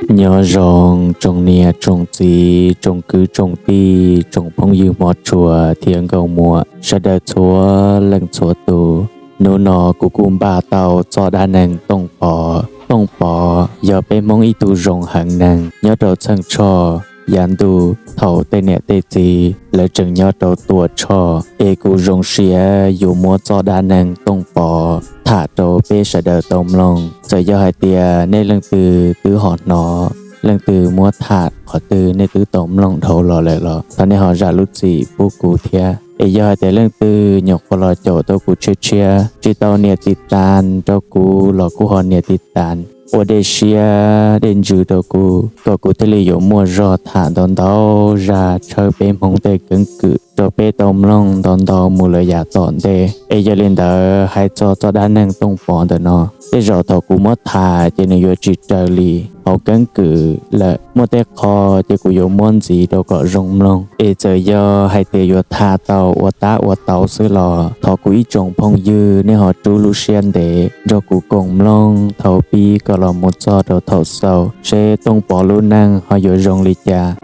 Nyob zoo tsoom niam tsoom txiv, tsoom kwv tsoom tij, tsoom phooj ywg hmov tshua thiab nkauj muam sawv daws txhua leej txhua tus. Hnub no kuv kuj npaj tau txoj dab neeg Tooj Pov. Tooj Pov yog peb Hmoob ib tug zoo heev neeg nyob rau Txheej Tshoj yav ntuj. Thaum tej niam tej txiv lawv tseem nyob rau Tuam Tshoj, es kuv zoo siab yuav muab txoj dab neeg Tooj Pov tham rau peb sawv daws tau mloog. Txawm yog hais tias nej leej twg twb ho hnov leej twg muab tham qhov twg nej twb tau mloog dhau los lawm los thov nej ho zam lub txim pub kuv thiab. Es yog hais tias leej twg nyuam qhuav los caum tau kuv tshiab tshiab, tsis tau nias tiv tas rau kuv los kuj ho nias tiv tas, ua dej siab dej ntsws rau kuv, kom kuv thiaj li yuav muaj zog tham ntau ntau zaj tshawb peb Hmoob tej keeb kwm rau peb tau mloog ntau ntau mus lawm yav tom ntej. Es yog li ntawd hais txog txoj dab neeg Tooj Pov ntawm no, tej zaum thaum kuv muab tham ces nws yuav tsis raws li hauv keeb kwm lawm. Muaj tej qho ces kuv yuav muab ntxiv rau kom zoo mloog. Es txawm yog hais tias yuav tham tau ua tab ua tau xwb los thov kuv ib tsoom phooj ywg nej ho rub lub siab ntev nrog kuv koom mloog thaum pib kom los mus txog rau thaum xaus, seb Tooj Pov lub neej ho yuav zoo li cas.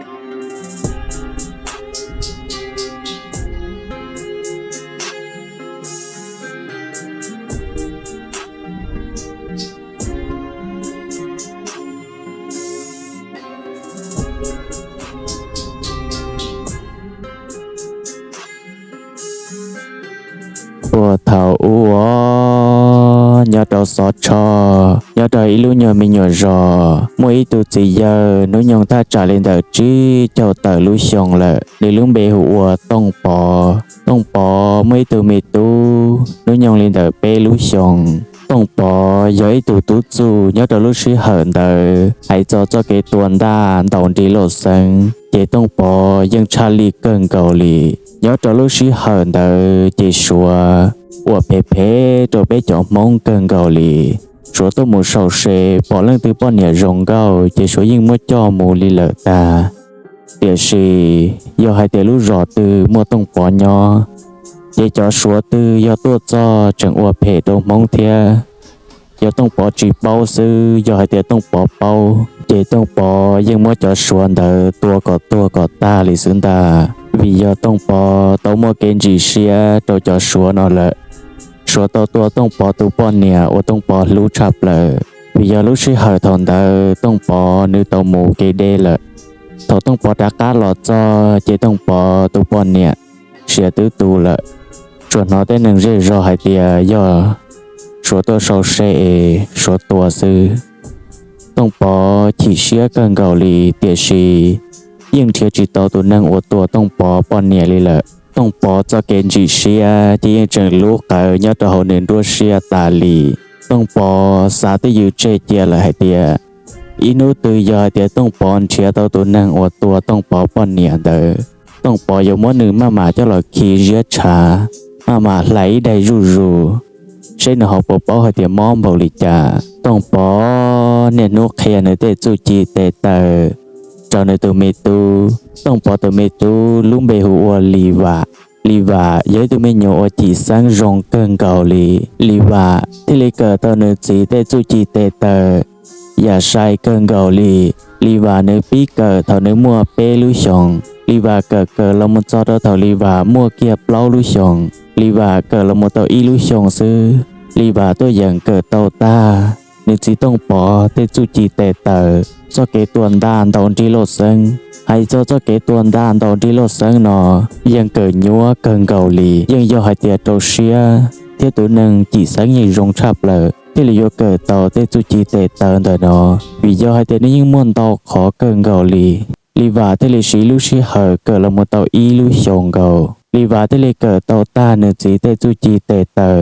Puag thaum ub os, nyob rau Xov Tshoj, nyob rau ib lub nyuag me nyuam zos, muaj ib tug txiv yawg hnub nyoog thaj tsam li ntawm tsib caug tawm lub xyoo lawm, nws lub npe hu ua Tooj Pov. Tooj Pov muaj ib tug me tub hnub nyoog li ntawm peb lub xyoos. Tooj Pov yog ib tug tub txuj nyob rau lub sij hawm ntawd. Hais txog txoj kev tua ntaj ntaus nrig lauj xeeb ces Tooj Pov yeej tshaj lij kawg nkaus li. Nyob rau lub sij hawm ntawd ces Suav uas phem phem rau peb cov Hmoob kawg nkaus li. Suav tuaj mus sau se, pom leej twg poj niam zoo nkauj ces Suav yeej muab coj mus li lawm tag. Tiam sis yog hais tias lub zos twg muaj Tooj Pov nyob, ces cov Suav twg yog tuaj txog tseem ua phem rau Hmoob thiab. Yog Tooj Pov tsis paub xwb, yog hais tias Tooj Pov paub ces Tooj Pov yeej muab cov Suav ntawd tua kom tuag kom tag li xwb ntag. Vim yog Tooj Pov tau muaj kev ntsim siab rau cov Suav no lawm. Suav tau tua Tooj Pov tus poj niam uas Tooj Pov hlub tshaj plaws. Vim yog lub sij hawm thaum ntawd Tooj Pov nws tau mus kev deb lawm. Thaum Tooj Pov rov qab los txog ces Tooj Pov tus poj niam siav twb tu lawm. Tsuas hnov tej neeg zej zog hais tias yog Suav tuaj sau se es Suav tua xwb. Tooj Pov chim siab kawg nkaus li, tiam sis yeej nrhiav tsis tau tus neeg uas tua Tooj Pov poj niam li lawm. Tooj Pov txoj kev ntsim siab ces yeej tseem lub qawv nyob rau hauv nws nruab siab tas li. Tooj Pov xav twj ywm tseg cia lawm hais tias ib hnub twg yog hais tias Tooj Pov nrhiav tau tus neeg uas tua Tooj Pov poj niam ntawd, Tooj Pov yuav muab nws maj mam coj los khi ziab tshav, maj mam hlais ib daig zuj zus, seb nws ho puas paub hais tias mob npaum li cas. Tooj Pov niaj hnub qhia nws tej txuj ci tes taw rau nws tus me tub. Tooj Pov tus me tub lub npe hu ua Lis Vam. Lis Vam yog ib tug me nyuam uas cim xeeb zoo kawg nkaus li. Lis Vam thiaj li kawm tau nws txiv tej txuj ci tes taw yam sai kawg nkaus li. Lis Vam nws pib kawm thaum nws muaj peb lub xyoos. Lis Vam kawm kawm los mus txog rau thaum Lis Vam muaj kiag plaub lub xyoos. Lis Vam kawm los mus tau ib lub xyoos xwb, Lis Vam tuaj yeem kawm tau tag nws txiv Tooj Pov tej txuj ci tes taw, txoj kev tua ntaj ntaus nrig lauj xeeb. Hais txog txoj kev tua ntaj ntaus nrig lauj xeeb no yeej kawm nyuab kawg nkaus li, yeej yog hais tias rau siab thiab tus neeg cim xeeb yeej zoo tshaj plaws thiaj li yuav kawm tau tej txuj ci tes taw ntawm no, vim yog hais tias nws yeej muaj ntau qhov kawg nkaus li. Lis Vam thiaj li siv lub sij hawm kawm los mus tau ib lub xyoos nkaus, Lis Vam thiaj li kawm tau tag nws txiv tej txuj ci tes taw.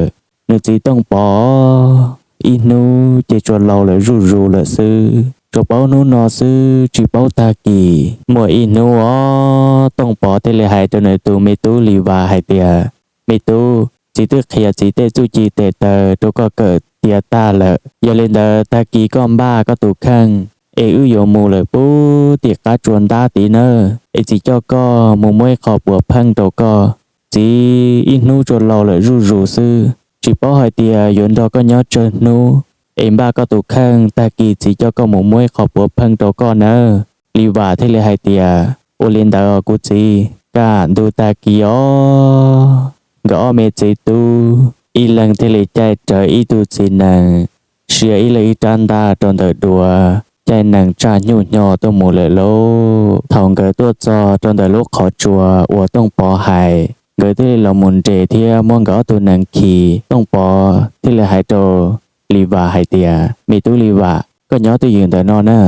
Nws txiv Tooj Pov ib hnub ces tsuas laus lawm zuj zus lawm xwb, tsuas paub hnub no xwb tsis paub tag kis. Muaj ib hnub os, Tooj Pov thiaj li hais rau nws tus me tub Lis Vam hais tias, me tub, txiv twb qhia txiv tej txuj ci tes taw rau koj kawm tiav tag lawm, yog li ntawd tag kis koj npaj koj tus kheej es wb yuav mus lawm puag tim qab tsua ntab tid nawb, es txiv coj koj mus muab ib qho puas pheej rau koj. Txiv ib hnub tsuas laus lawm zuj zus xwb, tsis paub hais tias yuav nrog koj nyob tsawg hnub. es npaj koj tus kheej, tag kis txiv coj koj mus muab ib qho puav pheej rau koj nawb. Lis Vam thiaj li hais tias, Ua li ntawd kuv txiv, kaj ntug tag kis os, nkawd ob me txiv tub ib leeg thiaj li caij rawv ib tug txiv nees, sia ib leeg ib rab ntaj rau ntawm duav, caij nees tsaj nyuj nyo tuaj mus lawm lauj. Thaum nkawd tuaj txog rau ntawm lub qhov tsua uas Tooj Pov hais, nkawd thiaj li los mus nres thiab muab nkawd ob tug nees khi. Tooj Pov thiaj li hais rau Lis Vam hais tias, Me tub Lis Vam, koj nyob twj ywm ntawm no na,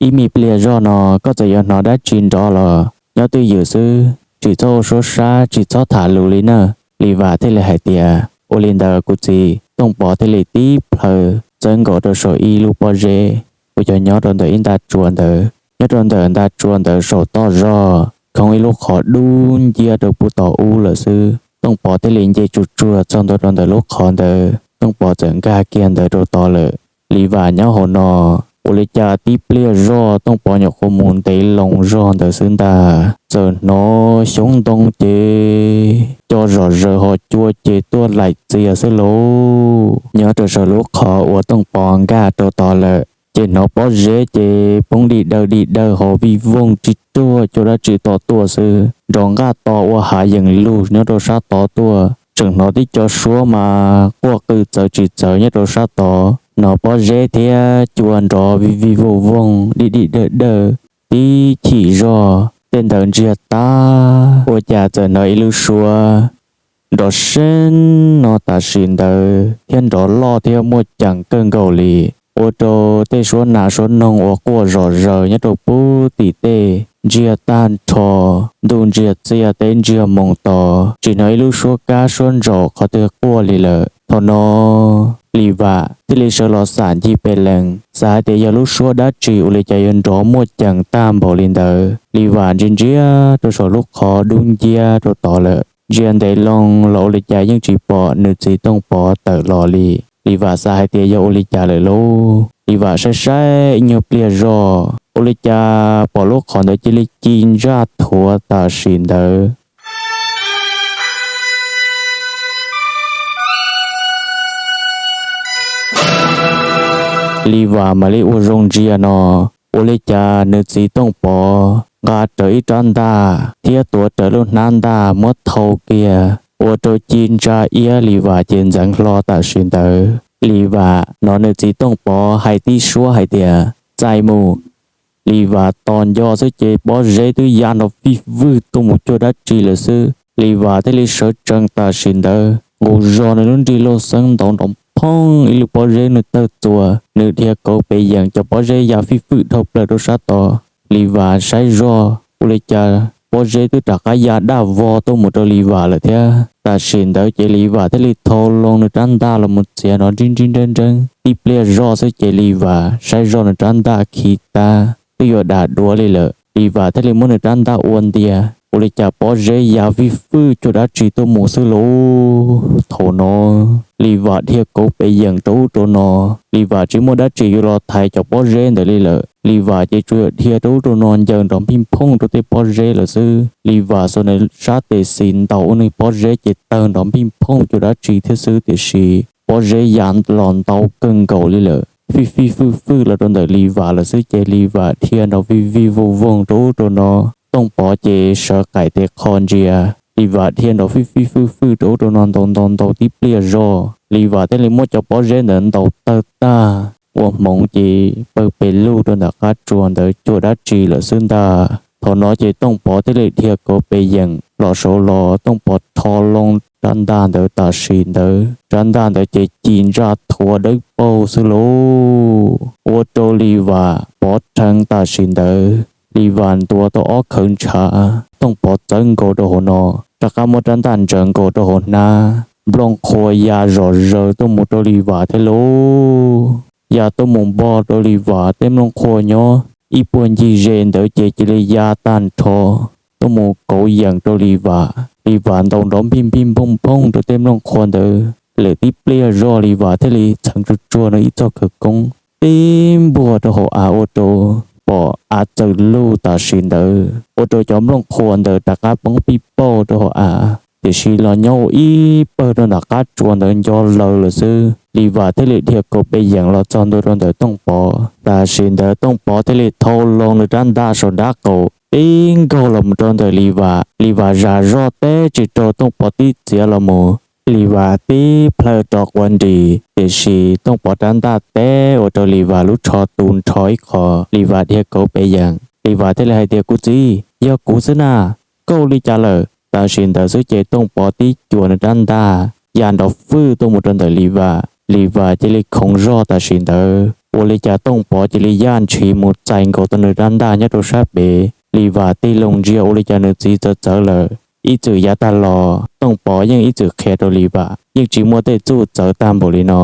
ib me pliag zog no koj txawm yuav hnov dab tsi nrov los nyob twj ywm xwb, tsis txhob ua suab sab, tsis txhob tham lus li na. Lis Vam thiaj li hais tias, Ua li ntawd kuv txiv. Tooj Pov thiaj li tib plhaw txawb nkaus rau saum ib lub pob zeb uas yog nyob rau ntawm ib nta tsua ntawd. Nyob rau ntawm nta tsua ntawd saum toj zog khoob ib lub qhov dub nciab rau puag tom ub lawm xwb. Tooj Pov thiaj li nce tsuj tsuag txog ntua rau ntawm lub qhov ntawd, Tooj Pov txawm nkag kiag ntawd rau tod lawm. Lis Vam nyob hauv no, ua li cas tib pliag zog Tooj Pov nyuam qhuav mus ntev loo zog ntawd xwb ntag, txawm hnov xyoob ntoo ces co zom zaws ho cua ces tuaj laim txias xwb lauj. Nyob rau saum lub qhov uas Tooj Pov nkag rau tod lawm, ces hnov pob zeb ces poob dim dawj dim dawj ho vij voog tsis ruag cua dab tsi tom tuaj xwb. Nrov nqaj to ua hav yees lug nyob rau sab tod tuaj, tseem hnov tib co suab mas quaj qw txawv tsis txawv nyob rau sab tod. Hnov pob zeb thiab cua nrov vij vij voog voog dim dim dawj dawj tib chim zog, tej ntawd ntsiag tag, ua cas txawm hnov ib lub suab nrov seeb no tam sim ntawd thiab nrov loj thiab muaj ceem kawg nkaus li, ua rau tej suab nas suab noog uas quaj zom zaws nyob rau puag tim tej ntsiag tag nrho, ntuj ntsiag txiag teb ntsiag moos to, tsis hnov ib lub suab kab suab ntsaum qhov twg quaj li lawm. Thaum no Lis Vam thiaj li sawv los xam ncig pes lees, xav hais tias yog lub suab dab tsi ua li cas yuav nrov muaj ceem tag npaum li ntawd. Lis Vam ntsia ntsia rau saum lub qhov dub nciab rau tod lawm, ntsia ntev loo los ua li cas yeej tsis pom nws txiv Tooj Pov tawm los li. Lis Vam xav hais tias yog ua li cas lawm lauj. Lis Vam saib saib ib nyuag pliag zog, ua li cas pom lub qhov ntawd cia li ci ntsaj thuav tam sim ntawd. Lis Vam mam li ua zoo ntsia no, ua li cas nws txiv Tooj Pov nqa rawv ib rab ntaj thiab tuav rawv lub hnab ntaj muab thau kiag, ua rau ci ntsa iab Lis Vam ces ntxeev hlo tam sim ntawd. Lis Vam hnov nws txiv Tooj Pov hais tib suab hais tias, Txais mus. Lis Vam tos nco xwb ces pob zeb twb ya nrov fij fwj tuaj mus cuag dab tsi lawm xwb. Lis Vam thiaj li sawv tsees tam sim ntawd, nqus zog nws lub nrig lauj xeeb ntaus nrov phooj ib lub pob zeb nws tawg txuas, nws dhia kauv pes yeem, cov pob zeb ya fij fwj dhau plaws rau sab tod. Lis Vam saib zog ua li cas pob zeb twb rov qab ya daj vog tuaj mus rau Lis Vam lawm thiab. Tam sim ntawd ces Lis Vam thiaj li thau loo nws rab ntaj los mus txiav nrov nrib nrib nreeb nreeb. Tib pliag zog xwb ces Lis Vam saib zog nws rab ntaj khi tag twb yuav dam duav li lawm. Lis Vam thiaj li muab nws rab ntaj ua ntiag, ua li cas pob zeb ya fij fwj cuag dab tsi tuaj mus xwb lauj. Thaum no Lis Vam dhia kauv pes yeem rau ub rau no, Lis Vam tsis muaj dab tsi yuav los thaiv cov pob zeb ntawd li lawm. Lis Vam ces tsuas yog dhia rau ub rau no ncaws nrov npij nphooj rau tej pob zeb lawm xwb. Lis Vam xuas nws sab tes xis ntaus ua nws pob zeb ces tawg nrov npij nphooj cuag dab tsi thiab xwb, tiam sis pob zeb ya los ntau kawg nkaus li lawm, fij fij fwj fwj los rau ntawm Lis Vam lawm xwb ces Lis Vam dhia nrov vij vij voog voog rau ub rau no. Tooj Pov ces sawv qaim tes qho ntsia, Lis Vam dhia nrov fij fij fwj fwj rau ub rau no ntaus ntaus ntaus tib pliag zog, Lis Vam thiaj li muab cov pob zeb ntawd ntaus tawg tag ua hmoov ces pawg pes lug rau ntawm qab tsua ntawd cuag dab tsi lawm xwb ntag. Thaum no ces Tooj Pov thiaj li dhia kauv pes yeem los saud los, Tooj Pov rho loo rab ntaj ntawd tam sim ntawd, rab ntaj ntawd ces ci ntsaj thuav dawb paug xwb lauj. Ua rau Lis Vam pov rheev tam sim ntawd, Lis Vam ntuav tau ob khawv ntshav, Tooj Pov txawb nkaus rau hauv no, rov qab muab rab ntaj ntsaws nkaus rau hauv hnab, nplooj qhuav ya zom zaws tuaj mus rau Lis Vam thiab lauj. Ya tuaj mus npog rau Lis Vam tej nplooj qhuav nyob ib puag ncig ze ntawd ces cia li ya tag nrho tuaj mus kauv yeem rau Lis Vam. Lis Vam ntaus nrov npij npij nphooj nphooj rau tej nplooj qhuav ntawd lawm tib pliag zog, Lis Vam thiaj li txheev tsuag tsuag nws ib txoj khawv koob tib npuag rau hauv av ua rau pom av txawm lug tam sim ntawd, ua rau cov nplooj qhuav ntawd rov qab poob pij pauj rau hauv av. Tiam sis los nyob ua ib pawg rau ntawm qab tsua ntawd nco laws lawm xwb. Lis Vas thiaj li dhia kauv pes yeem los txog ntua rau ntawm Tooj Pov. Tam sim ntawd Tooj Pov thiaj li thau loo nws rab ntaj saum nrab qaum tib nkaug los mus rau ntawm Lis Vas. Lis Vas zam zoj teb tsis raug Tooj Pov tib txiav los mus, Lis Vas tib plhaw rov quav nris, tiam sis Tooj Pov rab ntaj teb ua rau Lis Vas lub tsho tu nrho ib qho, Lis Vas dhia kauv pes yeem. Lis Vas thiaj li hais tias, Kuv txiv, yog kuv xwb na, koj ua li cas lawm? Tam sim ntawd xwb ces Tooj Pov tib cuam nws rab ntaj ya nrov fwj tuaj mus rau ntawm Lis Vas. Lis Vas cia li khoov zog tam sim ntawd, ua li cas Tooj Pov cia li yaj ntshis mus txais nkaus tau nws rab ntaj nyob rau sab pem. Lis Vas tig loo ntsia ua li cas nws txiv txawv txawv lawm. Ib txwm yav tag los Tooj Pov yeej ib txwm qhia rau Lis Vas yeej tsis muaj tej txuj txawv tag npaum li no,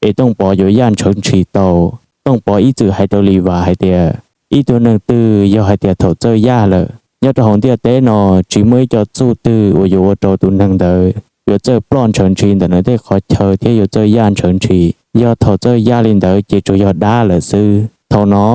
es Tooj Pov yuav yaj ntshawv ntshis tau. Tooj Pov ib txwm hais rau Lis Vas hais tias, ib tug neeg twg yog hais tias thaum txawj yaj lawm, nyob rau hauv ntiaj teb no tsis muaj ib co txuj twg uas yuav ua rau tus neeg ntawd yuav txawj ploj ntshaw ntshis ntawm nws tej qhov chaw thiab yuav txawj yaj ntshaw ntshis. Yog thaum txawj yaj li ntawd ces tsuas yog dab lawm xwb. Thaum no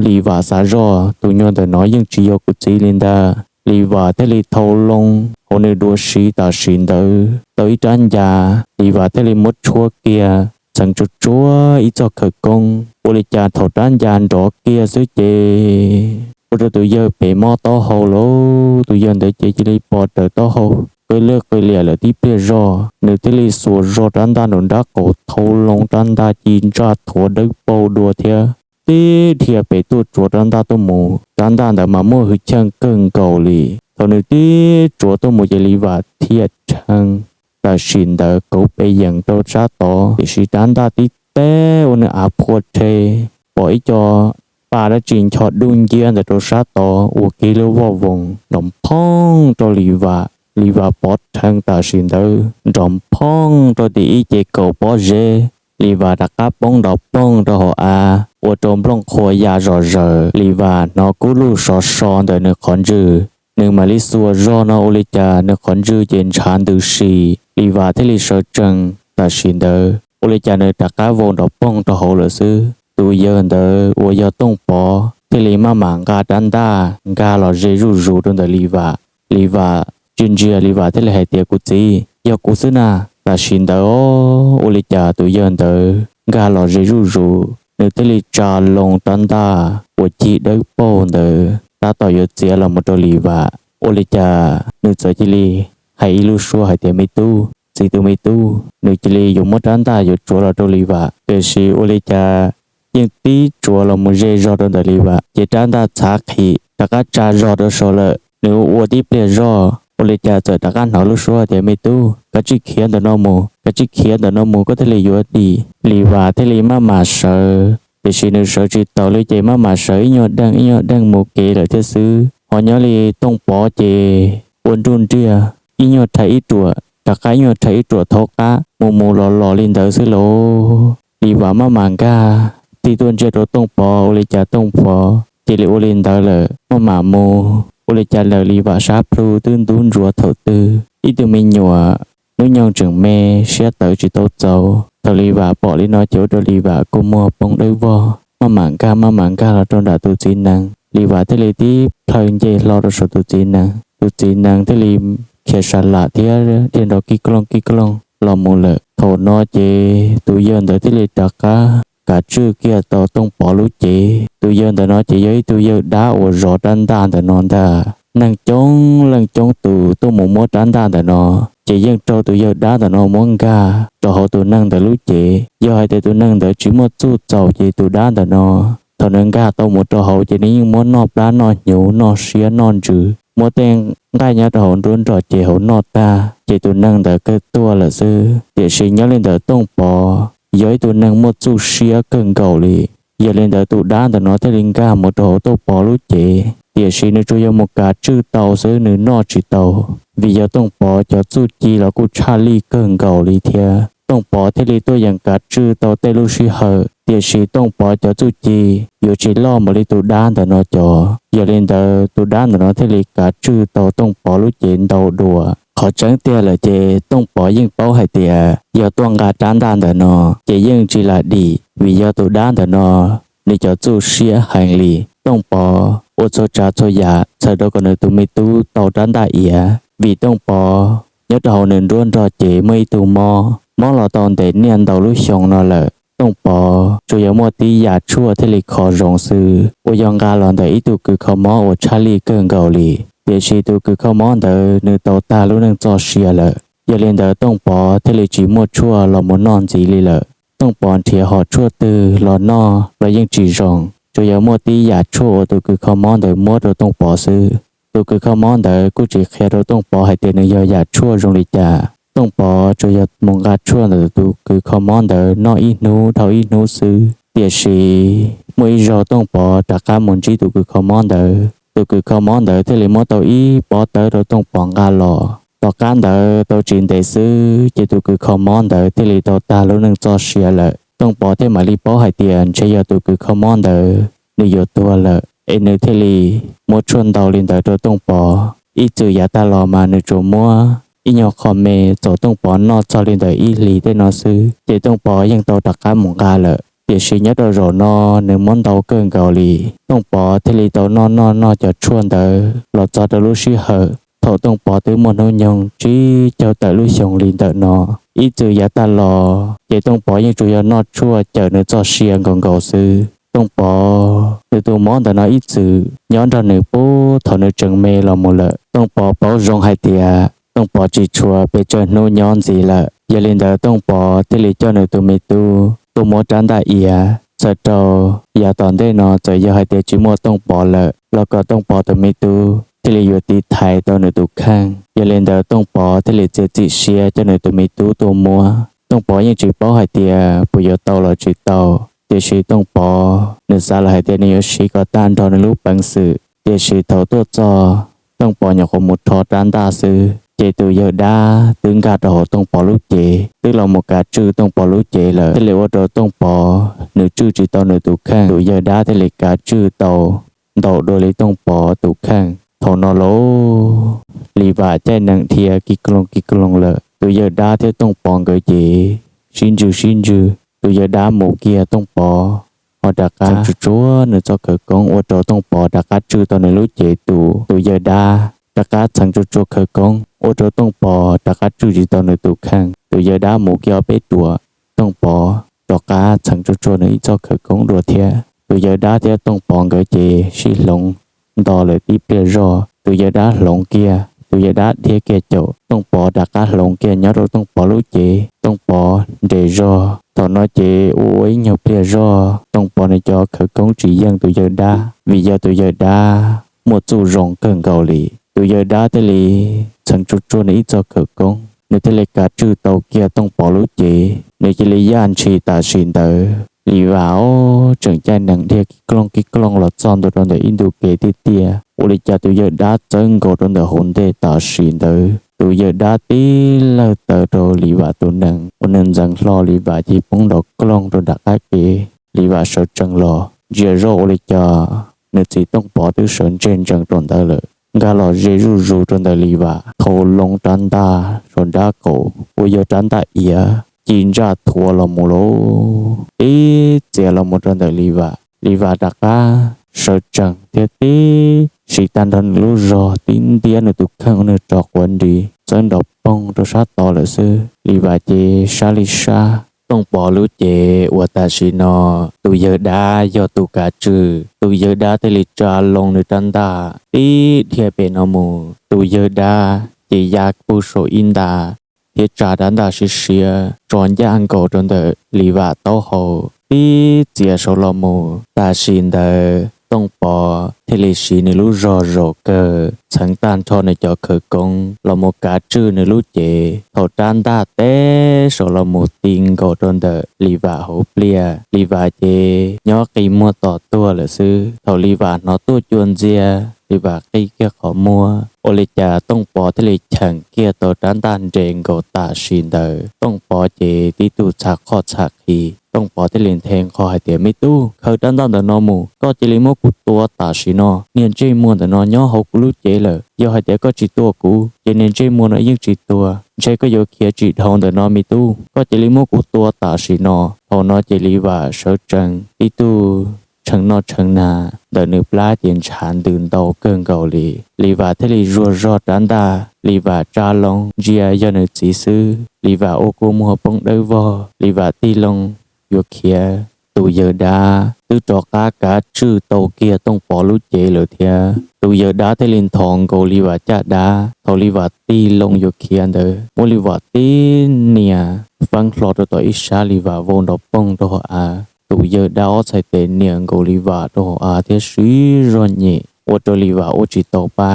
Lis Vas xav zoj, tus nyuag ntawm no yeej tsis yog kuv txiv li ntag. Lis Vas thiaj li thau loo hauv nws duav siv tam sim ntawd tau ib rab ncas, Lis Vas thiaj li muab tshuab kiag txheev tsuag tsuag ib txoj khawv koob. Ua li cas thaum rab ncas nrov kiag xwb ces ua rau tus yawg pem mob taub hau lauj. Tus yawg ntawd ces cia li pos raws taub hau qw lwj qw liam lawm tib pliag zog, nws thiaj li xuas zog rab ntaj nraum nrab qaum thau loo rab ntaj ci ntsaj thuav dawb paug dua thiab tib dhia pem tuaj tsuav rab ntaj tuaj mus. Rab ntaj ntawd mas muaj hwj chim kawg nkaus li. Thaum nws tib tsuav tuaj mus ces Lis Vas thiaj rhees tam sim ntawd kauv pes yeem rau sab tod, tiam sis rab ntaj tib teb ua nws av phua rhe, pom ib co pa dab tsi ncho dub nciab ntawd rau sab tod ua kiag lub voj voos nrov nphooj rau Lis Vas. Lis Vas pov rhees tam sim ntawd nrov nphooj rau tim ib ce kaum pob zeb. Lis Vas rov qab poob nrov poog rau hauv av ua rau nplooj qhuav ya zom zaws. Lis Vas hnov kub lug sov so ntawm nws qhov ntswg, nws mam li xuas zog no ua li cas nws qhov ntswg ces ntshav ntws si. Lis Vas thiaj li sawv tsees tam sim ntawd ua li cas nws rov qab vau nrov poog rau hauv lawm xwb. Tus yawg ntawd uas yog Tooj Pov thiaj li maj mam nqa rab ntaj nkag los ze zuj zus rau ntawm Lis Vas. Lis Vas tsis ntsia, Lis Vas thiaj li hais tias, Kuv txiv, yog kuv xwb na. Tam sim ntawd ua li cas tus yawg ntawd nkag los ze zuj zus, nws thiaj li tsa loo rab ntaj uas cig dawb paug ntawd tab tom yuav txiav los mus rau Lis Vas. Ua li cas nws txawm cia li hais ib lub suab hais tias, Me tub, txiv tus me tub. Nws cia li yuav muab rab ntaj yuav tsuav los rau Lis Vas, tiam sis ua li cas yeej tib tsuav los mus ze zog rau ntawm Lis Vas, ces rab ntaj txhav qhim rov qab tsa zog rau saud lawm. Nws ua tib pliag zog ua li cas txawm rov qab hnov lub suab tias, Me tub, kav tsij khiav ntawm no mus, kav tsij khiav ntawm no mus koj thiaj li yuav dim. Lis Vas thiaj li maj mam sawv, tiam sis nws sawv tsis taus li ces maj mam sawv ib nyuag deej ib nyuag deej mus kev lawm thiab xwb. Ho nyob li Tooj Pov ces ua nruj nriaj, ib nyuag rhais ib ruam rov qab ib nyuag rhais ib ruam thaub qab mus mus los los li ntawd xwb lauj. Lis Vas maj mam nkag tig tuaj ntsia rau Tooj Pov ua li cas Tooj Pov cia li ua li ntawd lawm maj mam mus. Ua li cas lawm Lis Vas sab plhu twb ntub ntsuav thaum twg. Ib tug me nyuam hnub nyoog tseem me, siab tawv tsis tau txaus. Thaum Lis Vas pom li no ces ua rau Lis Vas kua muag poob dawb vog, maj mam nkag maj mam nkag los rau nram tus txiv nees. Lis Vas thiaj li tib plhaw nce hlo rau saum tus txiv nees, tus txiv nees thiaj li khiav sa lam thiab dhia nrov kij klooj kij klooj los mus lawm. Thaum no ces tus yawg ntawd thiaj li rov qab kav tswj kiag tau Tooj Pov lub cev. Tus yawg ntawm no ces yog ib tug yawg dab uas zov rab ntaj ntawm no ntag. Neeg coob leej coob tus tuaj mus muab rab ntaj ntawm no, ces yeej raug tus yawg dab ntawm no muab nkag rau hauv tus neeg ntawd lub cev. Yog hais tias tus neeg ntawd tsis muaj txuj txaus ces tus dab ntawm no thaum nws nkag tau mus rau hauv ces nws yeej muab noj plab noj hnyuv noj siab noj ntsws, muab tej nqaij nyob rau hauv nruab nrog cev hauv noj tag ces tus neeg ntawd kawg tuag lawm xwb. Tiam sis nyob li ntawd Tooj Pov yog ib tug neeg muaj txuj siab kawg nkaus li. Yog li ntawd tus dab ntawm no thiaj li nkag mus rau hauv Tooj Pov lub cev, tiam sis nws tsuas yog mus kav tswj tau xwb, nws noj tsis tau. Vim yog Tooj Pov cov txuj ci los kuj tshaj lij kawg nkaus li thiab. Tooj Pov thiaj li tuaj yeem kav tswj tau tej lub sij hawm, tiam sis Tooj Pov cov txuj ci yuav tsis loj npaum li tus dab ntawm no cov. Yog li ntawd tus dab ntawm no thiaj li kav tswj tau Tooj Pov lub cev ntau dua. Qhov tseeb tiag lawm ces Tooj Pov yeej paub hais tias yog tuaj nqa rab ntaj ntawm no ces yeej tsis lam dim, vim yog tus dab ntawm no nws cov txuj siab heev li. Tooj Pov ua txhua tsav txhua yam txhawm rau kom nws tus me tub tau rab ntaj iav, vim Tooj Pov nyob rau hauv nws nruab nrog cev muaj ib tug mob mob los tau ntev niaj ntau lub xyoo no lawm. Tooj Pov tsuas yog muaj tib yam tshuaj thiaj li kho zoo xwb, uas yog nqa los ntawm ib tug kws kho mob uas tshaj lij kawg nkaus li. Tiam sis tus kws kho mob ntawd nws tau tag lub neej txoj sia lawm, yog li ntawd Tooj Pov thiaj li tsis muaj tshuaj los mus noj ntxiv li lawm. Tooj Pov nrhiav hom tshuaj twg los noj los yeej tsis zoo, tsuas yog muaj tib yam tshuaj uas tus kws kho mob ntawd muab rau Tooj Pov xwb. Tus kws kho mob ntawd kuj tsis qhia rau Tooj Pov hais tias nws yog yam tshuaj zoo li cas. Tooj Pov tsuas yog mus nqa tshuaj ntawm tus kws kho mob ntawd noj ib hnub dhau ib hnub xwb. Tiam sis muaj ib zaug Tooj Pov rov qab mus ntsib tus kws kho mob ntawd, tus kws kho mob ntawd thiaj li muab tau ib pob tawb rau Tooj Pov nqa los. Tom qab ntawd tau tsis ntev xwb ces tus kws kho mob ntawd thiaj li tau tag lub neej txoj sia lawm. Tooj Pov thiaj mam li paub hais tias ntshe yog tus kws kho mob ntawd nws yuav tuag lawm, es nws thiaj li muab tshuaj ntau li ntawd rau Tooj Pov. Ib txwm yav tag los mas nws tsuas muab ib nyuag qho me txaus Tooj Pov noj txog li ntawm ib hlis tej no xwb, ces Tooj Pov yeej tau rov qab mus nqa lawm. Tiam sis nyob rau zaum no nws muab ntau kawg nkaus li, Tooj Pov thiaj li tau noj noj noj cov tshuaj ntawd los txog rau lub sij hawm thaum Tooj Pov twb muaj hnub nyoog tsib caug tawm lub xyoo li ntawm no. Ib txwm yav tag los ces Tooj Pov yeej tsuas yog noj tshuaj cawm nws txoj sia nkaus nkaus xwb. Tooj Pov nws tus mob ntawm no ib txwm nyob nrog nws puag thaum nws tseem me los mus lawm. Tooj Pov paub zoo hais tias Tooj Pov tsis tshuav pes tsawg hnub nyob ntxiv lawm, yog li ntawd Tooj Pov thiaj li coj nws tus me tub tuaj muab rab ntaj iav. Txawm rau yav tom ntej no txawm yog hais tias tsis muaj Tooj Pov lawm los kom Tooj Pov tus me tub thiaj li yuav tiv thaiv tau nws tus kheej. Yog li ntawd Tooj Pov thiaj li txiav txim siab coj nws tus me tub tuaj muab. Tooj Pov yeej tsis paub hais tias puas yuav tau los tsis tau, tiam sis Tooj Pov nws xav lawm hais tias nws yuav siv kom tag nrho nws lub peev xwm. Tiam sis thaum tuaj txog, Tooj Pov nyuam qhuav mus rho rab ntaj xwb ces tus yawg dab twb nkag rau hauv Tooj Pov lub cev, twb los mus kav tswj Tooj Pov lub cev lawm, thiaj li ua rau Tooj Pov nws tswj tsis tau nws tus kheej. Tus yawg dab thiaj li kav tswj tau ntau dua li Tooj Pov tus kheej. Thaum no lauj, Lis Vam caij nees dhia ki kloog ki kloog lawm. Tus yawg dab thiab Tooj Pov nkawd ces sib ntswg sib ntswg. Tus yawg dab mus kiag Tooj Pov ho rov qab tsuag tsuag nws txoj khawv koob ua rau Tooj Pov rov qab tswj tau nws lub cev. Tus, tus yawg dab rov qab txheev tsuag tsuag khawv koob ua rau Tooj Pov rov qab tswj tsis tau nws tus kheej. Tus yawg dab mus kiag ob peb ruam, Tooj Pov rov qab txheev tsuag tsuag nws ib txoj khawv koob dua thiab. Tus yawg dab thiab Tooj Pov nkawd ces sib hloov nto lawm tib pliag zog. Tus yawg dab hloov kiag, tus yawg dab dhia kiag caum, Tooj Pov rov qab hloov kiag nyob rau Tooj Pov lub cev. Tooj Pov nres zog. Thaum no ces ua ua ib nyuag pliag zog Tooj Pov nws cov khawv koob tsis yeej tus yawg dab, vim yog tus yawg dab muaj txuj zoo kawg nkaus li. Tus yawg dab thiaj li txheev tsuag tsuag nws ib txoj khawv koob, nws thiaj li kav tswj tau kiag Tooj Pov lub cev. Nws cia li yaj ntshis tam sim ntawd. Lis Vam tseem caij nees dhia ki kloog ki kloog los txog ntua rau ntawm ib ntu kev tiaj tiaj, ua li cas tus yawg dab txawb nkaus rau ntawm hauv ntej tam sim ntawd. Tus yawg dab tib lawg taw rau Lis Vam tus nees, ua nws ntxeev hlo Lis Vam ces poob nrov kloog rau nram qab kev. Lis Vam sawv tsees los ntsia zoj ua li cas nws txiv Tooj Pov twb sawv ntseg ntsees rau ntawd lawm, nkag los ze zuj zus rau ntawm Lis Vam, thau loo rab ntaj saum nrab qaum uas yog rab ntaj iav ci ntsaj thuav los mus lauj, tib txiav los mus rau ntawm Lis Vam. Lis Vam rov qab sawv tsees thiab tib siv tag nrho nws lub zog tib ntiab nws tus kheej ua nws rov quav nris txawb nrov poog rau sab tod lawm xwb. Lis Vam ces sab li sab Tooj Pov lub cev uas tam sim no tus yawg dab yog tus kav tswj. Tus yawg dab thiaj li tsa loo nws rab ntaj tib dhia pem no mus. Tus yawg dab ces ya pug saum ib nta thiab tsa rab ntaj siab siab tso ncaj nkaus rau ntawm Lis Vam taub hau tib txiav saud los mus. Tam sim ntawd Tooj Pov thiaj li siv nws lub zog zaum kawg txheev tag nrho nws cov khawv koob los mus kav tswj nws lub cev. Thaum rab ntaj teb saud los mus ti nkaus rau ntawm Lis Vam hauv pliaj, Lis Vam ces nyob qi muag tos tuag lawm xwb. Thaum Lis Vam hnov tuaj cua ntxiag, Lis Vam qi kiag qhov muag, ua li cas Tooj Pov thiaj li cheem kiag tau rab ntaj nres nkaus tam sim ntawd. Tooj Pov ces tib tug txhav qhoj txhav qhi. Tooj Pov thiaj li nthe nqho hais tias, Me tub, khaws rab ntaj ntawm no mus, koj cia li muab kuv tua tam sim no. Niag ntsej muag ntawm no nyob hauv kuv lub cev lawm. Yog hais tias koj tsis tua kuv, ces niag ntsej muag no yeej tsis tuag. Ntshe koj yuav khiav tsis dhau ntawm no me tub. Koj cia li muab kuv tua tam sim no. Thaum no ces Lis Vam sawv tsees tib tug tshee noj tshee nag ntawm nws plab ces ntshav ntws ntau kawg nkaus li. Lis Vam thiaj li zuag zog rab ntaj, Lis Vam tsa loo ntsia yog nws txiv xwb, Lis Vam ua kua muag poob dawb vog, Lis Vam tig loo yuav khiav, tus yawg dab twb rov qab kav tswj tau kiag Tooj Pov lub cev lawm thiab. Tus yawg dab thiaj li nthos nkaus Lis Vam caj dab. Thaum Lis Vam tig loo yuav khiav ntawd, muab Lis Vam tib nias feeb hlo rau tom ib sab, Lis Vam vau nrov poog rau hauv av. Tus yawg dab ob txhais tes nias nkaus Lis Vam rau hauv av thiab siv zog nyem, ua rau Lis Vam ua tsis tau pa.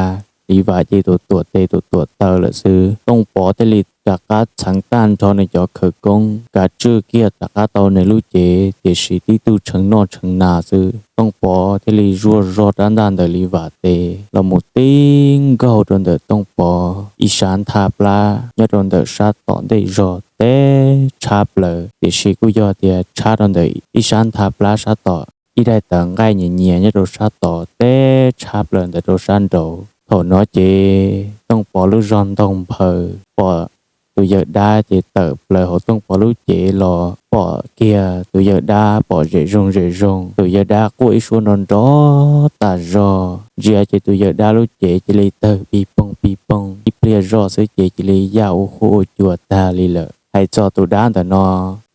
Lis Vam ces tuam tuam tes tuam tuam taw lawm xwb. Tooj Pov thiaj li rov qab txheev tag nrho nws cov khawv koob kav tswj kiag rov qab tau nws lub cev, tiam sis tib tug tshee noj tshee nag xwb. Tooj Pov thiaj li zuag zog rab ntaj ntawm Lis Vam tes los mus tib nkaug rau ntawm Tooj Pov ib sab nthab plab nyob rau ntawm sab tom ntej zog teb tshab plaws, tiam sis kuj yog tias tshab rau ntawm ib sab nthab plab sab tom ib daim tawv nqaij nyias nyias nyob rau sab tod teb tshab plaws ntawm rau sab nraud. Thaum no ces Tooj Pov lub zog ntoog nphaws, pom tus yawg dab ces tawm plaws hauv Tooj Pov lub cev los pom kiag tus yawg dab pom zem zoo zem zoo. Tus yawg dab quaj ib suab nrov nrov tas zog, ntsia ces tus yawg dab lub cev cia li tawg pig poog pig poog, ib pliag zoj xwb ces cia li yaj ua huab ua cua tag li lawm. Hais txog tus dab ntawm no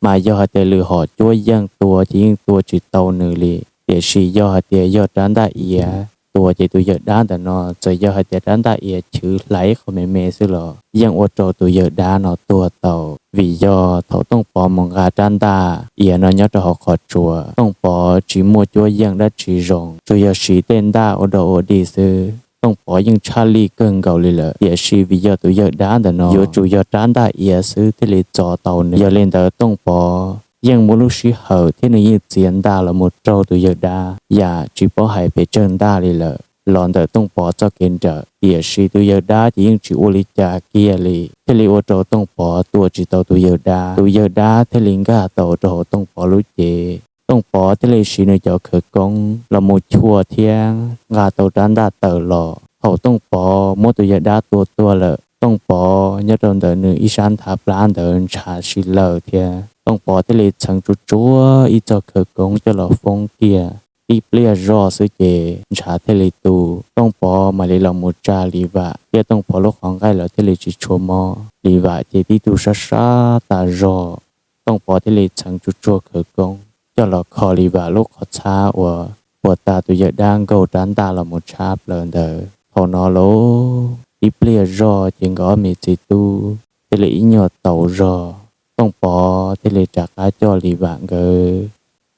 mas yog hais tias lwm hom cuab yeej tua ces yeej tua tsis tau nws li, tiam sis yog hais tias yog rab ntaj iav tua ces tus yawg dab ntawm no txawm yog hais tias rab ntaj iav chwv hlais ib qho me me xwb los yeej ua rau tus yawg dab no tuag tau, vim yog thaum Tooj Pov mus nqa rab ntaj iav no nyob rau hauv qhov tsua, Tooj Pov tsis muaj cuab yeej dab tsi zoo, tsuas yog siv tej ntaj ua dog ua dig xwb. Tooj Pov yeej tshaj lij kawg nkaus li lawm, tiam sis vim yog tus yawg dab ntawm no yuav tsum yog rab ntaj iav xwb thiaj li txo tau nws. Yog li ntawd Tooj Pov yeej muaj lub sij hawm thiab nws yeej txiav ntaj los mus raug tus yawg dab, yam tsis paub hais pes tsawg ntaj li lawm los ntawm Tooj Pov txoj kev nrawm, tiam sis tus yawg dab ces yeej tsis ua li cas kiag li, thiaj li ua rau Tooj Pov tua tsis tau tus yawg dab. Tus yawg dab thiaj li nkag tau rau hauv Tooj Pov lub cev. Tooj Pov thiaj li siv nws cov khawv koob los mus chua thiab nqa tau rab ntaj tawm los. Thaum Tooj Pov muab tus yawg dab tua tuag lawm, Tooj Pov nyob rau ntawm nws ib sab nthab plab ntawd ntshav sib laws thiab. Tooj Pov thiaj li txheev tsuag tsuag ib txoj khawv koob coj los foob kiag. Ib pliag zoj xwb ces ntshav thiaj li tu. Tooj Pov mam li los mus tsa Lis Vam thiab Tooj Pov lub qhov nqaij lawv thiaj li tsis tshua mob. Lis Vam ces tib tug sab sab tas zog. Tooj Pov thiaj li txheev tsuag tsuag khawv koob coj los kho Lis Vam lub qhov txhab uas puag ta tus yawg dab nkaug rab ntaj los mus tshab plaws ntawd. Thaum no lauj, ib pliag zoj ces nkawd ob me txiv tub thiaj li ib nyuag tau zog. Tooj Pov thiaj li rov qab coj Lis Vam nkawd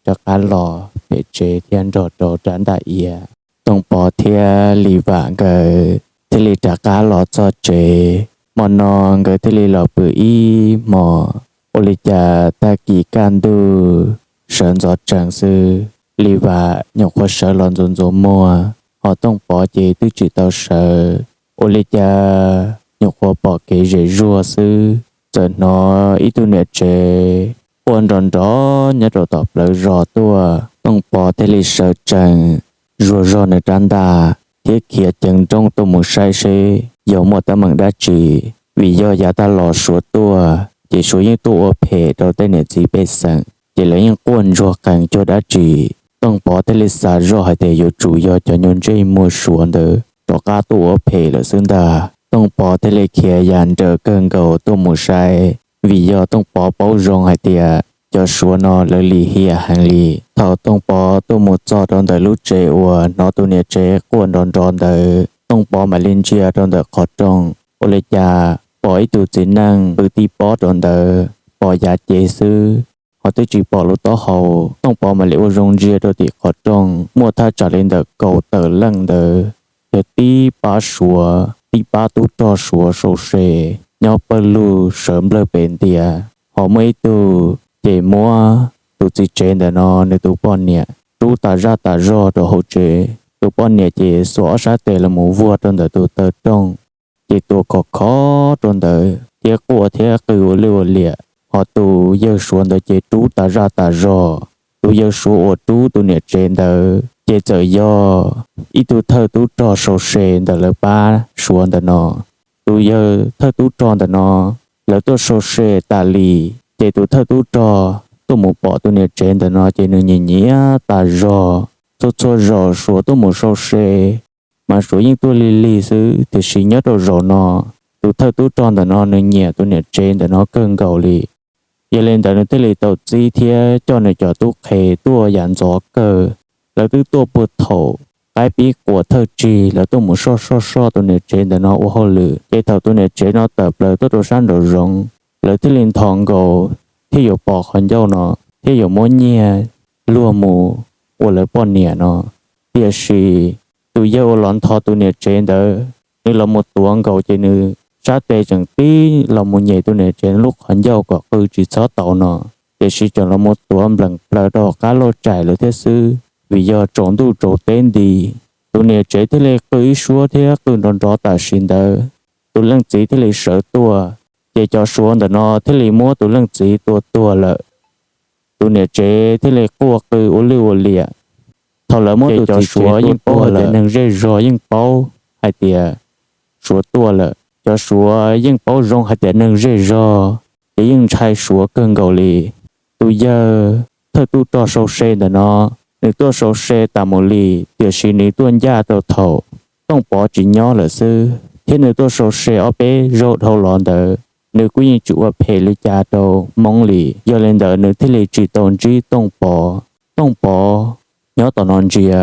rov qab los pem tsev thiab nrog rau rab ntaj iav. Tooj Pov thiab Lis Vam nkawd thiaj li rov qab los txog tsev. Hmo no nkawd thiaj li los pw ib hmos. Ua li cas tag kis kaj ntug sawv ntxov tsees xwb, Lis Vam nyuam qhuav sawv los ntxuav ntxuav muag, ho Tooj Pov ces twb tsis tau sawv. Ua li cas nyuam qhuav pom kev zem zuag xwb, txawm hnov ib tug niam tsev quaj nrov nrov nyob rau tom plawv zos tuaj. Tooj Pov thiaj li sawv tsees, zuag zog nws rab ntaj thiab khiav ceev nrooj tuaj mus saib seb yog muaj teeb meem dab tsi, vim yog yav tag los Suav tuaj ces Suav yeej tuaj ua phem rau tej niam txiv pej xeem, ces lawv yeej quaj ntsuag qees cuag dab tsi. Tooj Pov thiaj li xav zoj hais tias yuav tsum yog cov nyuag ntsej muag Suav ntawd rov qab tuaj ua phem lawm xwb ntag. Tooj Pov thiaj li khiav yam nrawm kawg nkaus tuaj mus saib, vim yog Tooj Pov paub zoo hais tias cov Suav no lawv lim hiam heev li. Thaum Tooj Pov tuaj mus txog rau ntawm lub tsev uas hnov tus niam tsev quaj nrov nrov ntawd, Tooj Pov mam li ntsia rau ntawm qhov rooj, ua li cas pom ib tug txiv neej pw tib pob rau ntawd, pom yav cev xwb, ho twb tsis pom lub taub hau. Tooj Pov mam li ua zoo ntsia rau tim qhov rooj, muaj thaj tsam li ntawm kaum tawm leej ntawd, yog tib pab Suav, tib pab tub rog Suav sau se nyob pawg lug sawv nplawg pem ntias. Ho muaj ib tug ces muab tus txiv tsev ntawm no nws tus poj niam rub tas zaj tas zog rau hauv tsev. Tus poj niam ces xuas ob sab tes los mus vuag rau ntawm tus taw rooj, ces tua khov khov rau ntawd thiab quaj thiab qw ua lwj ua liam. Ho tus yawg Suav ntawd ces rub tas zaj tas zog. Tus yawg Suav uas rub tus niam tsev ntawd ces txawm yog ib tug thawj tub rog sau se ntawm lawv pab Suav ntawm no. Tus yawg thawj tub rog ntawm no, lawv tuaj sau se tas li, ces tus thawj tub rog tuaj mus pom tus niam tsev ntawm no ces nws nyiam nyiam tas zog. Txhua txhua zaus Suav tuaj mus sau se mas Suav yeej tuaj lig lig xwb, tiam sis nyob rau zaum no tus thawj tub rog ntawm no nws nyiam tus niam tsev ntawm no kawg nkaus li. Yog li ntawd nws thiaj li tau txib thiab coj nws cov tub qhe tuaj yam ntxov kawg. Lawv twb tuaj puag thaum qaib pib quas thawj tsig, lawv tuaj mus soj soj soj tus niam tsev ntawm no ua hauj lwm, ces thaum tus niam tsev no tawm plaws tuaj rau sab nraum zoov, lawv thiaj li nthos nkaus thiab yuav pom qhov ncauj no thiab yuav muab nyiag luag mus ua lawv poj niam no. Tiam sis tus yawg uas los nthos tus niam tsev ntawd, nws los mus tuav nkaus ces nws sab tes tseem tib los mus nyem tus niam tsev lub qhov ncauj kom qw tsis txhob tau no, tiam sis tseem los mus tuav nplees plaws rau hauv qab lauj tsaim lawm thiab xwb, vim yog tsaus ntuj tsaus teb nti. Tus niam tsev thiaj li qw ib suab thiab qw nrov nrov tam sim ntawd, tus leej txiv thiaj li sawv tuaj, ces cov Suav ntawm no thiaj li muab tus leej txiv tua tuag lawm. Tus niam tsev thiaj li quaj qw ua lwj ua liam. Thaum lawv muab tus txiv Suav yeej paub hais tias neeg zej zog yeej paub hais tias Suav tuaj lawm. Cov Suav yeej paub zoo hais tias neeg zej zog ces yeej ntshai Suav kawg nkaus li. Tus yawg thawj tub rog sau se ntawm no, nws tuaj sau se tas mus li, tiam sis nws tuaj ncaj rau thaum Tooj Pov tsis nyob lawm xwb, thiab nws tuaj sau se ob peb zaug dhau los ntawd, nws kuj yeej tsis ua phem li cas rau Hmoob li. Yog li ntawd nws thiaj li tsis tau ntsib Tooj Pov. Tooj Pov nyob tom no ntsia,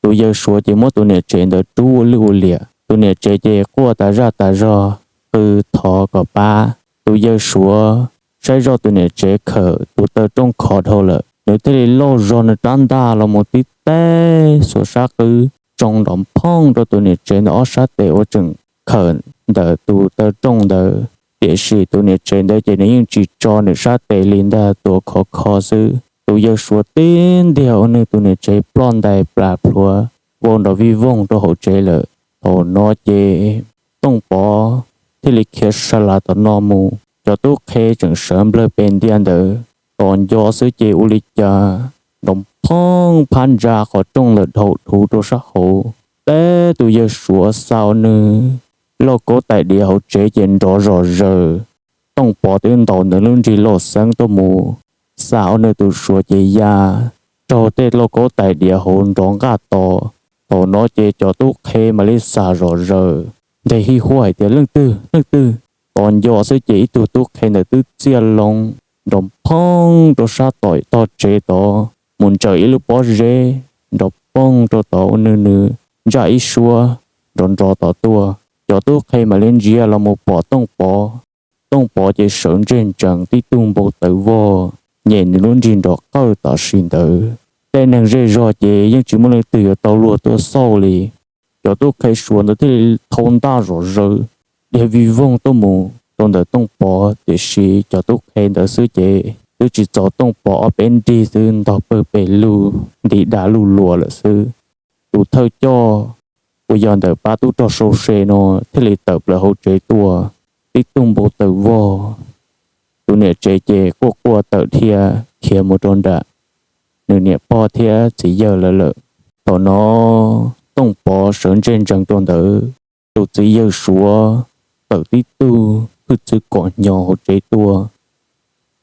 tus yawg Suav ces muab tus niam tsev ntawd rub ua lwj ua liam. Tus niam tsev ces quaj tas zaj tas zog qw thov kom pab. Tus yawg Suav saib zoj tus niam tsev khawm tus taw rooj khov dhau lawm, nws thiaj li lauj zog nws rab ntaj los mus tib teb xuas sab qwb tsoo nrov phooj rau tus niam tsev ntawd ob sab tes uas tseem khawm ntawm tus taw rooj ntawd. Tiam sis tus niam tsev ntawd ces nws yeej tsis tso nws sab tes li ntag, tuav khov kho xwb. Tus yawg Suav tib ntiag ua nws tus niam tsev ploj ntais plas plhuav vau nrov vij voog rau hauv tsev lawm. Thaum no ces Tooj Pov thiaj li khiav sa las tom no mus, cov tub qhe tseem sawv nplawg pes ntia ntawd. Tos nco xwb ces ua li cas nrov phooj phab ntsa qhov rooj ntawd dhau thuv rau sab hauv. Teb tus yawg Suav xa ua nws lauj kaub tais diav hauv tsev ces nrov zom zaws. Tooj Pov twb ntaus ntawm lub nrig lauj xeeb tuaj mus xa ua nws tus Suav ces ya raug tej lauj kaub tais diav hauv nrov nqaj to. Thaum no ces cov tub qhe mam li xav zom zaws nteg hij huaj hais tias, Leej twg, leej twg? Tos nco xwb ces ib tug tub qhe ntawd twb txiaj loo nrov phooj rau sab tom tog tsev tod mus ntsaws ib lub pob zeb nrov poog rau tod ua nws nws ntsaj ib suab nrov nrov tod tuaj. Cov tub qhe mam li ntsia los mus pom Tooj Pov. Tooj Pov ces sawv ntseg ntsees tib tug npau taws vog nyem nws lub nrig nrov qawj tam sim ntawd. Tej neeg zej zog ces yeej tsis muaj leej twg yuav tau luag tuaj xauj li. Cov tub qhe Suav ntawd thiaj li thau ntaj zom zaws dhia vij voog tuaj mus rau ntawm Tooj Pov, tiam sis cov tub qhe ntawd xwb ces twb tsis txaus Tooj Pov ob peb nrig xwb ntog pawg pes lug nti da luj luas lawm xwb. Tus thawj coj uas yog ntawm pab tub rog sau se no thiaj li tawm plaws hauv tsev tuaj, tib tug npau taws vog. Tus niam tsev ces quaj quaj tawm dhia khiav mus rau nram nws niam pog thiab txiv yawg lawv lawm. Thaum no Tooj Pov sawv ntseg ntsees rau ntawd, tus txiv yawg Suav tawm tib tug hwj txwv kom hnyo hauv tsev tuaj.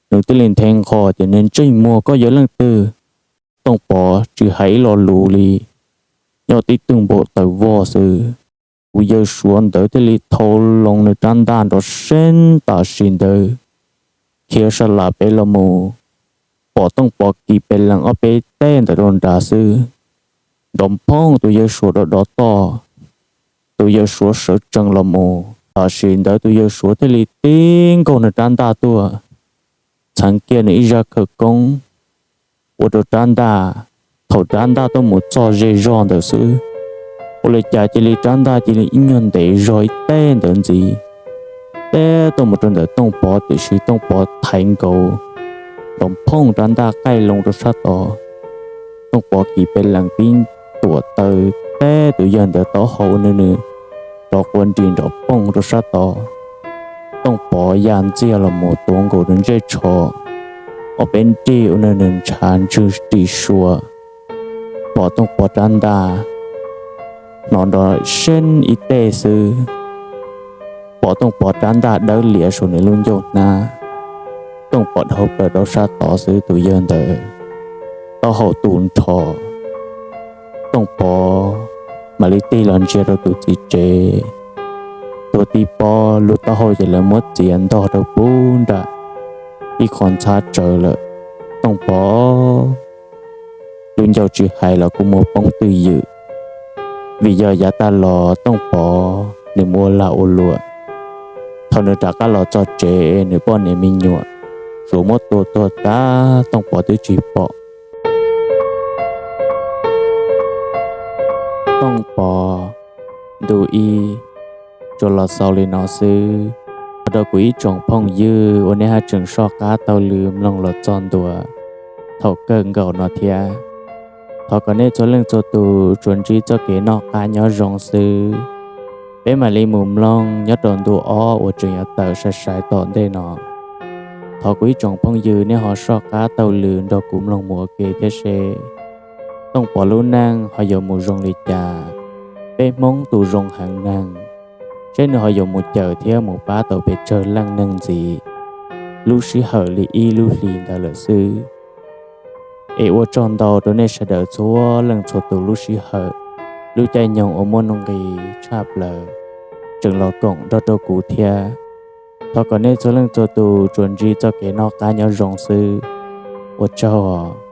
Nws thiaj li nthe nqho tias, Niag ntsej muag, koj yog leej twg? Tooj Pov tsis hais ib lo lus li, nyob tib tug npau taws vog xwb. Tus yawg Suav ntawd thiaj li thau loo nws rab ntaj nrov seeb tam sim ntawd khiav sa las pem los mus, pom Tooj Pov kis pes lees ob peb teg ntawm rau nrad xwb. Nrov phooj, tus yawg Suav dov dov toj. Tus yawg Suav sawv tsees los mus, tam sim ntawd tus yawg Suav thiaj li tib nkaug nws rab ntaj tuaj, txheev kiag nws ib zaj khawv koob ua rau rab ntaj. Thaum rab ntaj tuaj mus txog ze zog ntawd xwb, ua li cas cia li rab ntaj cia li ib nyuag ntev zog ib teg ntawd ntxiv, teb tuaj mus rau ntawm Tooj Pov, tiam sis Tooj Pov thaiv nkaus, nrov phooj, rab ntaj qaij loo rau sab tod. Tooj Pov kis pes lees tib tuam taw teb tus yawg ntawd taub hau, nws nws rov qua nris nrov poog rau sab tod. Tooj Pov ya ntxiag los mus tuav nkaus nws ntsej tsho, ob peb nrig ua nws nws ntshav ntswg ris sua. Pom Tooj Pov rab ntaj hnov nrov seeb ib teg xwb, pom Tooj Pov rab ntaj dawb lias saum nws lub ncauj hnab. Tooj Pov dhau plaws rau sab tod xwb tus yawg ntawd taub hau tu nrho. Tooj Pov mam li tig los ntsia rau tus txiv tsev, tuav tib pob lub taub hau ces lawv muab txiav ntog rau pub nram ib qho ntxhab tsawv lawm. Tooj Pov lub ncauj tsis hais los kuj muab poob twj ywm, vim yog yav tag los Tooj Pov nws mus ua lag ua luam. Thaum nws rov qab los txog tsev nws poj niam me nyuam suav muab tua tuag tag Tooj Pov twb tsis pom. Tooj Pov ntu ib tsuas los xaus li no xwb. Ua rau kuv ib tsoom phooj ywg uas nej haj tseem soj qab taug lw mloog los txog ntua thaum kawg nkaus no thiab. Thov kom nej txhua leej txhua tus tsuas ntsib txoj kev noj qab nyob zoo xwb. Peb mam li mus mloog nyob rau ntu ob uas tseem yuav tawm sai sai tom ntej no. Thov kuv ib tsoom phooj ywg nej ho soj qab taug lw nrog kuv mloog mus ua ke thiab seb Tooj Pov lub neej ho yuav mus zoo li cas. Peb Hmoob tus zoo heev neeg, seb nws ho yuav mus cawm thiab mus pab tau pes tsawg leej neeg ntxiv lub sij hawm li ib lub hlis ntawd lawm xwb. Es ua tsaug ntau rau nej sawv daws txhua leej txhua tus lub sij hawm, lub caij nyoog uas muaj nuj nqis tshaj plaws tseem los koom nrog rau kuv thiab. Thov kom nej txhua leej txhua tus tsuas ntsib txoj kev noj qab nyob zoo xwb. Ua tsaug.